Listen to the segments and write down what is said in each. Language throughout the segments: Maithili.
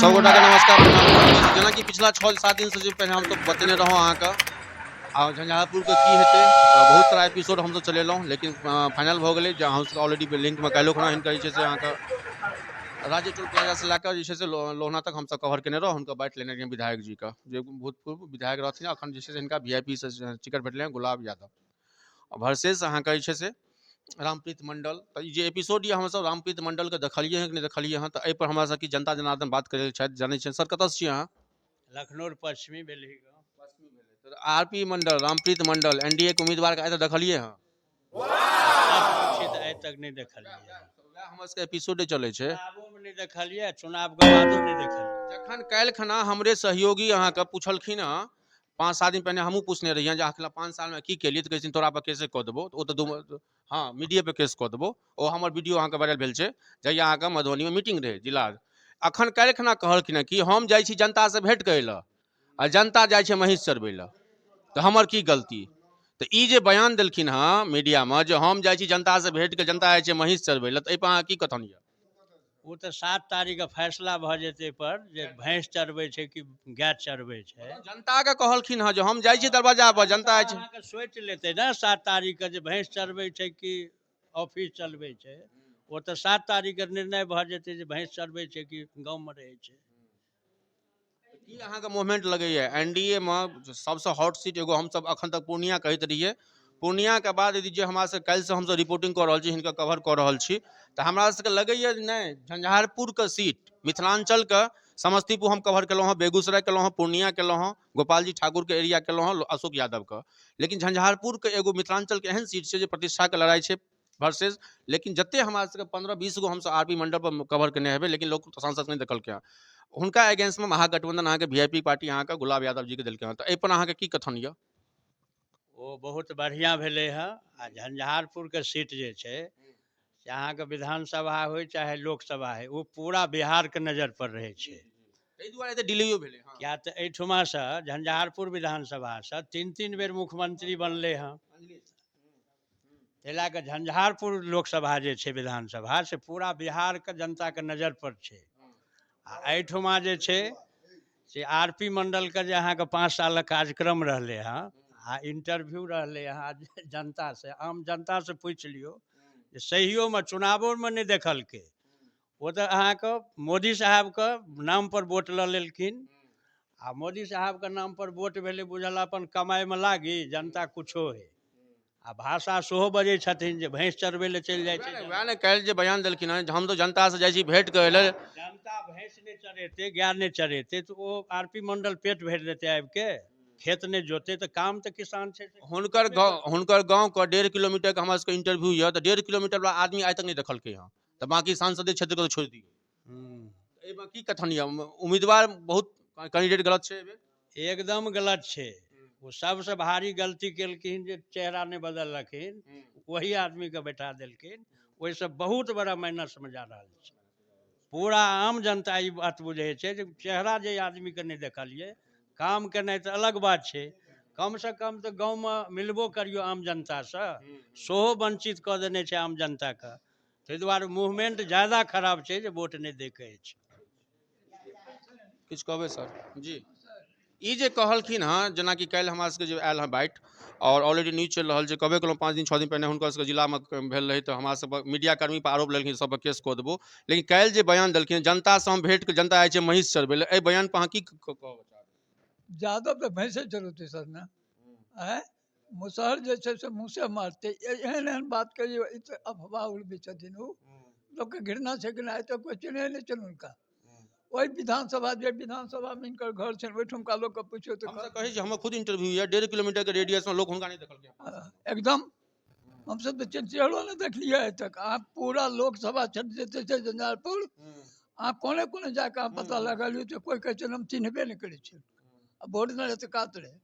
सब गोटाके नमस्कार, प्रणाम। जेनाकि पिछला 6-7 दिनसँ जे पहिने हमसब बतेने रहौं अहाँके आ झंझारपुरके की हेतै, तऽ बहुत सारा एपिसोड हमसब चलेलहुँ, लेकिन फाइनल भऽ गेलै जे अहाँ सबके ऑलरेडी लिंकमे काल्हिओ खुना हिनकर जे छै से अहाँके राज्य टोल प्लाजासँ लए कऽ जे छै से लोहना तक हमसब कवर केने रहौं। हुनकर बाइट लेने रहियै विधायक जीके, जे भूतपूर्व विधायक रहथिन, अखन जे छै से हिनका VIP से टिकट भेटलै हँ गुलाब यादव वर्सेस अहाँके जे छै से रामप्रीत मंडल। तऽ ई जे एपिसोड यऽ, हमसब रामप्रीत मंडलके देखलियै हँ कि नहि देखलियै हँ, तऽ एहिपर हमरा सबके जनता जनार्दन बात करै छथि, जानै छियनि। सर, कतऽसँ छियै अहाँ? लखनऊ पश्चिमी भेलै गाँव। पश्चिमी भेलै। तऽ आर पी मंडल, रामप्रीत मंडल, एनडीए के उम्मीदवार के आइ तक देखलियै हँ? सच पूछी तऽ आइ तक नहि देखलियै। वएह हमर सबके एपिसोडे चलै छै। चुनावोमे नहि देखलियै, चुनावके बादो नहि देखलियै। जखन काल्हि खना हमरे सहयोगी अहाँके पुछलखिन हँ, 5-7 दिन पहिने हमहूँ पूछने रहियनि जे अहाँ 5 सालमे की केलियै, तऽ कहै छथिन तोरा पर केसे कऽ देबो। ओ तऽ दू हँ मीडिये पर केस कऽ देबो। ओ हमर वीडियो अहाँके वायरल भेल छै, जहिया अहाँके मधुबनीमे मीटिंग रहै जिला। अखन काल्हि खना कहलखिन हँ कि हम जाइ छी जनतासँ भेँट करै लए आ जनता जाइ छै महींस चरबै लए, तऽ हमर की गलती? तऽ ई जे बयान देलखिन हँ मीडियामे जे हम जाइ छी जनतासँ भेँट कऽ, जनता जाइ छै महींस चरबै लए, तऽ एहिपर अहाँ की कथन यऽ? ओ तऽ 7 तारीखके फैसला भऽ जेतै पर जे भैंस चरबै छै कि गाय चरबै छै। जनताके कहलखिन हँ जे हम जाइ छी दरवाजा पर, जनता जाइ छै। अहाँके सोचि लेतै ने 7 तारीखके जे भैंस चरबै छै कि ऑफिस चलबै छै। ओ तऽ 7 तारीखके निर्णय भऽ जेतै जे भैंस चरबै छै कि गाँवमे रहै छै। की अहाँके मूवमेंट लगैया एनडीए मे सबसँ हॉट सीट एगो हमसब अखन तक पूर्णिया कहैत रहियै, पूर्णियाके बाद यदि जे हमरा सबके काल्हिसँ हमसब रिपोर्टिंग कऽ रहल छी, हिनकर कवर कऽ रहल छी, तऽ हमरा सबके लगैया जे नहि, झंझारपुरके सीट मिथिलाञ्चलके, समस्तीपुर हम कवर केलहुँ हँ, बेगूसराय केलहुँ हँ, पूर्णिया केलहुँ हँ, गोपालजी ठाकुरके एरिया केलहुँ हँ, अशोक यादवके, लेकिन झंझारपुरके एगो मिथिलाञ्चलके एहन सीट छै जे प्रतिष्ठाके लड़ाइ छै वर्सेस। लेकिन जते हमरा सबके 15-20 गो हमसब आर पी मंडल पर कवर केने हेबै, लेकिन लोक सांसद नहि देखलकै हँ। हुनका एगेंस्टमे महागठबंधन अहाँके VIP party अहाँके गुलाब यादव जीके देलकै हँ, तऽ एहिपर अहाँके की कथन यऽ? ओ बहुत बढ़िआँ भेलै हँ। आ झंझारपुरके सीट जे छै से अहाँके विधानसभा होइ चाहे लोकसभा होइ, ओ पूरा बिहारके नजर पर रहै छै। ताहि दुआरे तऽ डिलेयो भेलै हँ। किया तऽ एहिठुमासँ झंझारपुर विधानसभासँ 3-3 बेर मुख्यमंत्री बनलै हँ, ताहि लए कऽ झंझारपुर लोकसभा जे छै विधानसभा से पूरा बिहारके जनताके नजर पर छै। आ एहिठुमा जे छै से आर पी मंडलके जे अहाँके 5 सालक कार्यक्रम रहलै हँ आ इंटरव्यू रहलै हँ जनतासँ, आम जनतासँ पूछि लियौ जे सहियोमे चुनावोमे नहि देखलकै। ओ तऽ अहाँके मोदी साहेबके नामपर वोट लऽ लेलखिन आ मोदी साहेबके नामपर वोट भेलै, बुझल अपन कमाइमे लागी, जनता कुछो हइ। आ भाषा सेहो बजै छथिन जे भैंस चरबै लए चलि जाइ छै। वएह ने काल्हि जे बयान देलखिन हँ, हम तऽ जनतासँ जाइ छी भेँट करै लए। जनता भैंस नहि चरेतै, गाय नहि चरेतै तऽ ओ आर पी मंडल पेट भरि देतै आबिके, खेत नहि जोतै तऽ काम तऽ किसान छै। हुनकर गाँवके 1.5 किलोमीटरके हमरा सबके इंटरव्यू यऽ, तऽ 1.5 किलोमीटर वाला आदमी आइ तक नहि देखलकै हँ, तऽ बाँकी सांसदे क्षेत्रके तऽ छोड़ि दियौ। एहिमे की कथन यऽ? उम्मीदवार बहुत कैंडिडेट गलत छै एहिबेर? एकदम गलत छै। ओ सबसँ भारी गलती केलखिन जे चेहरा नहि बदललखिन, वही आदमीके बैठा देलखिन, ओहिसँ बहुत बड़ा माइनसमे जा रहल छै। पूरा आम जनता ई बात बुझै छै जे चेहरा जे आदमीके नहि देखलियै, काम केनाइ तऽ अलग बात छै, कमसँ कम तऽ गाँवमे मिलबो करियौ आम जनतासँ, सेहो वञ्चित कऽ देने छै आम जनताके। ताहि दुआरे मूवमेंट ज्यादा खराब छै जे वोट नहि दैके अछि। किछु कहबै सर? जी, ई जे कहलखिन हँ, जेनाकि काल्हि हमरा सबके जे आयल हँ बाइट और ऑलरेडी न्यूज चलि रहल छै, कहबे केलहुँ 5 दिन 6 दिन पहिने हुनकर सबके जिलामे भेल रहै, तऽ हमरा सब मीडियाकर्मी पर आरोप लगेलखिन सब पर केस कऽ देबो, लेकिन काल्हि जे बयान देलखिन जनतासँ हम भेंट कऽ जनता जाइ छै महींस चरबै लए, एहि बयान पर अहाँ की कहब? जादव तऽ भैंसे चरौतै सर ने, आँय मुसहर जे छै से मुँहसे मारतै, एहन एहन बात कहियौ, ई तऽ अफवाह उड़बै छथिन। ओ लोकके घृणा छै कि नहि, आइ तक कोइ चिन्है नहि छनि हुनका। ओहि विधानसभा जे विधानसभामे हिनकर घर छनि ओहिठुमका लोकके पुछियौ तऽ हमसब कहै छी, हमर खुद इंटरव्यू यऽ, 1.5 किलोमीटरके रेडियसमे लोक हुनका नहि देखलकै। एकदम हमसब तऽ चेहरो नहि देखलियै आइ तक। अहाँ पूरा लोकसभा क्षेत्र जे छै झंझारपुर, अहाँ कोने कोने जाकऽ अहाँ पता लगा लियौ तऽ कोइ कहै छै हम चिन्हबे नहि करै छियै, आ वोट नहि रहै तऽ कात रहै।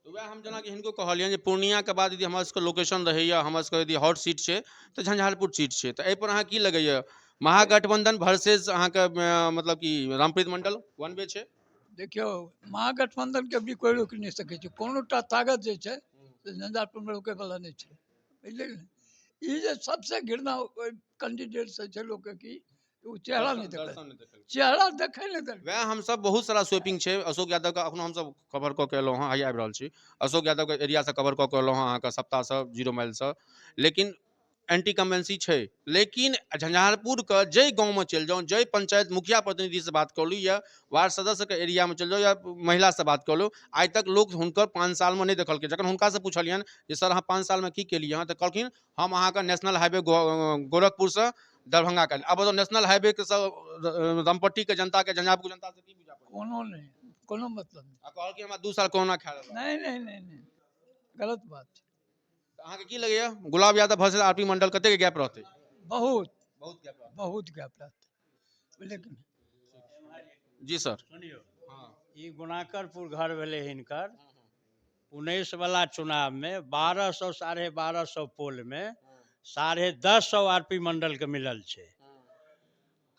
तऽ वएह हम जेनाकि हिनको कहलियनि जे पूर्णियाके बाद यदि हमरा सबके लोकेशन रहैया, हमरा सबके यदि हॉट सीट छै तऽ झंझारपुर सीट छै, तऽ एहिपर अहाँ की लगैया? महागठबंधन वर्सेस अहाँके मतलब कि रामप्रीत मंडल वन वे छै? देखियौ, महागठबंधनके भी कोइ रोकि नहि सकै छै, कोनोटा ताकत जे छै से झंझारपुरमे रोकैवला नहि छै, बुझलियै ने। ई जे सबसँ घृणा ओहि कैंडिडेटसँ छै लोकके कि ओ चेहरा नहि देखल, दर्शन नहि देखल, चेहरा देखै नहि देलकै। वएह हमसब बहुत सारा स्वैपिंग छै। अशोक यादवके अखनो हमसब कवर कऽ के एलहुँ हँ, आइ आबि रहल छी। अशोक यादवके एरियासँ कवर कऽ के एलहुँ हँ अहाँके सप्ताहसँ, 0 माइलसँ, लेकिन एंटी कम्बेंसी छै। लेकिन झंझारपुरके जाहि गाँवमे चलि जाउ, जाहि पंचायत मुखिया प्रतिनिधिसँ बात कऽ लू या वार्ड सदस्यके एरियामे चलि जाउ या महिलासँ बात कऽ लू, आइ तक लोक हुनकर 5 सालमे नहि देखलकै। जखन हुनकासँ पुछलियनि जे सर अहाँ 5 सालमे की केलियै हँ, तऽ कहलखिन हम अहाँके नेशनल हाईवे गोरखपुरसँ दरभंगा के। आब बताउ, नेशनल हाईवे के सब रामपट्टीके जनताके, झंझारपुर जनता से की बुझा पड़ै? कोनो नहि, कोनो मतलब नहि। आ कहलखिन हमरा 2 साल कोरोना खा लेलक। नहि नहि नहि नहि, गलत बात छै। तऽ अहाँके की लगैया, Gulab Yadav versus R P मंडल कतेक गैप रहतै? बहुत बहुत गैप रहतै, बहुत गैप रहतै, लेकिन जी सर। सुनियौ, हँ। ई गुणाकरपुर घर भेलै हिनकर। 19 वाला चुनावमे 1200, 1250 पोलमे 1050 आर पी मंडलके मिलल छै।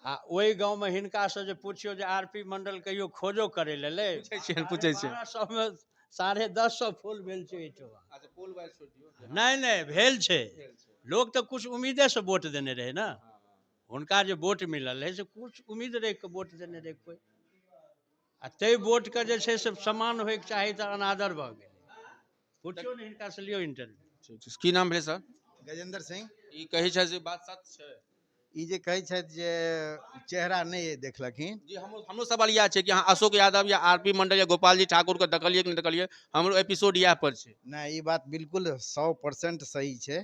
आ ओहि गाँवमे हिनकासँ जे पुछियौ जे आर पी मंडल कहियो खोजो करै लेलै? पूछै छियनि, पूछै छियनि। 1200मे 1050 पोल भेल छै एहिठमा। अच्छा, पोल वाइज छोड़ि दियौ। नहि नहि, भेल छै। लोक तऽ कुछ उम्मीदेसँ वोट देने रहै ने। हुनका जे वोट मिलल रहै से कुछ उम्मीद राखि कऽ वोट देने रहै कोइ, आ ताहि वोटके जे छै से समान होइके चाही, तऽ अनादर भऽ गेलै। पुछियौ ने हिनकासँ, लियौ इंटरव्यू। ठीक छै। की नाम भेलै सर? गजेंद्र सिंह। ई कहै छै जे बात सच छै? ई जे कहै छथि जे चेहरा नहि देखलखिन। जी, हमरो सवाल इएह छै कि अहाँ अशोक यादव या आर पी मंडल या गोपाल जी ठाकुर के देखलियै कि नहि देखलियै? हमरो एपिसोड इएह पर छै। नहि, ई बात बिल्कुल 100% सही छै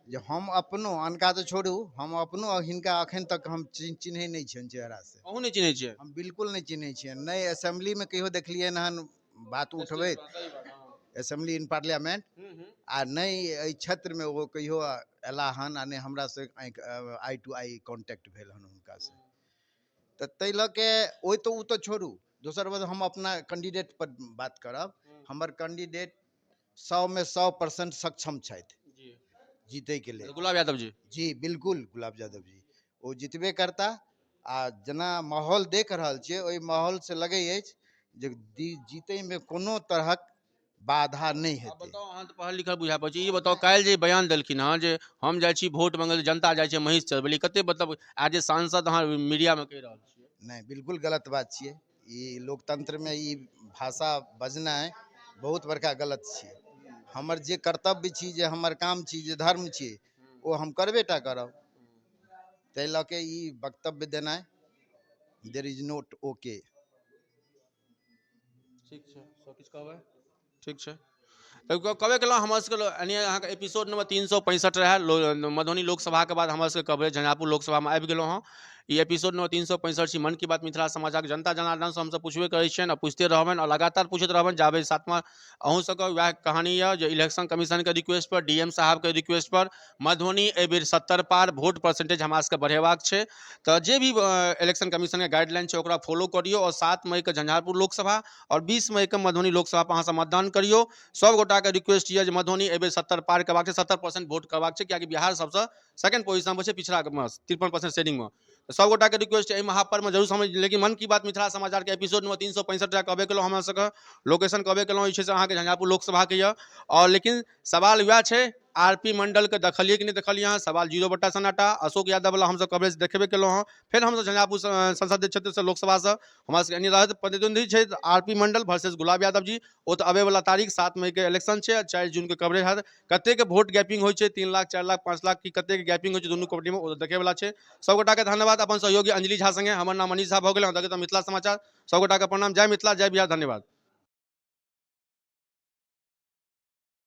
जे हम अपनो, अनका तऽ छोड़ू, हम अपनो हिनका अखन तक हम चिन्है नहि छियनि चेहरासँ। अहूँ नहि चिन्है छियै? हम बिल्कुल नहि चिन्है छियनि। नहि असेम्बलीमे कहियो देखलियनि हन बात उठबैत, असेम्बली इन पार्लियामेंट, आ नहि एहि क्षेत्रमे ओ कहियो अयला हन, आ नहि हमरासँ आई टू आई कॉन्टैक्ट भेल हन हुनकासँ। तऽ ताहि लऽ के ओहि तऽ ओ तऽ छोड़ू, दोसर बात हम अपना कैंडिडेट पर बात करब। हमर कैंडिडेट 100मे 100% सक्षम छथि जीतैके लेल। गुलाब यादव जी? जी बिल्कुल, गुलाब यादव जी ओ जितबे करता। आ जेना माहौल देख रहल छियै, ओहि माहौलसँ लगै अछि जे जीतैमे कोनो तरहक बाधा नहि आब हेतै। बताउ, अहाँ तऽ पढ़ल लिखल बुझा पड़ै छी। ई बताउ, काल्हि जे बयान देलखिन हँ जे हम जाइ छी वोट मंगल, जनता जाइ छै महींस चरबै, कते मतलब आज जे सांसद अहाँ मीडियामे कहि रहल छियै? नहि, बिल्कुल गलत बात छियै ई। लोकतंत्रमे ई भाषा बजनाइ बहुत बड़का गलत छियै। हमर जे कर्तव्य छी, जे हमर काम छी, जे धर्म छी, ओ हम करबे टा करब। ताहि लऽ के ई वक्तव्य देनाइ there is not okay. ठीक छै, सब किछु कहबै। ठीक छै, तऽ कहबे केलहुँ, हमर सबके यानी अहाँके एपिसोड नंबर 365 रहए। मधुबनी लोकसभाके बाद हमर सबके कवरेज झंझारपुर लोकसभामे आबि गेलहुँ हँ। ई एपिसोड नंबर 365 छी मन की बात मिथिला समाचार। जनता जनार्दनसँ हमसब पुछबे करै छियनि आ पुछिते रहबनि आ लगातार पुछैत रहबनि जाबे सातमा। अहूँ सबके वएह कहानी यऽ जे इलेक्शन कमीशनके रिक्वेस्ट पर, डी एम साहबके रिक्वेस्ट पर मधुबनी एहिबेर 70 पार वोट परसेंटेज हमरा सबके बढ़ेबाक छै। तऽ जे भी इलेक्शन कमीशनके गाइडलाइन छै, ओकरा फॉलो करियौ आओर 7 मईके झंझारपुर लोकसभा आओर 20 मईके मधुबनी लोकसभा पर अहाँ सब मतदान करियौ। सब गोटाके रिक्वेस्ट यऽ जे मधुबनी एहिबेर 70 पार करबाक छै, 70% वोट करबाक छै, कियाकि बिहार सबसँ सेकंड पोजिशन पर छै पिछड़ामे, 53% शेयरिंगमे। सब गोटाके रिक्वेस्ट एहि महापर्वमे जरूर समझ। लेकिन मन की बात मिथिला समाचारके एपिसोड नंबर 365 कहबे केलहुँ, हमरा सबके लोकेशन कहबे केलहुँ, जे छै से अहाँके झंझारपुर लोकसभाके यऽ। आओर लेकिन सवाल वएह छै, आर पी मंडलके देखलियै कि नहि देखलियै अहाँ? सवाल जीरो बट्टा सन्नाटा। अशोक यादव वाला हमसब कवरेज देखेबे केलहुँ हँ। फेर हमसब झंझारपुर संसदीय क्षेत्रसँ, लोकसभासँ हमरा सबके यानी रहत प्रतिद्वंदी छै आर पी मंडल वर्सेस गुलाब यादव जी। ओ तऽ अबै तारीख 7 मईके इलेक्शन छै आ 4 जूनके कवरेज हैत। कतेक वोट गैपिंग होइ छै, 3 लाख, 4 लाख, 5 लाख की कतेक गैपिंग होइ छै दुनू कम्पनीमे, ओ तऽ देखैवला छै। सब गोटाके धन्यवाद। अपन सहयोगी अंजलि झा संगे हमर नाम मनीष झा भऽ गेल। अहाँ देखैत मिथिला समाचार। सब गोटाके प्रणाम। जय मिथिला, जय बिहार। धन्यवाद।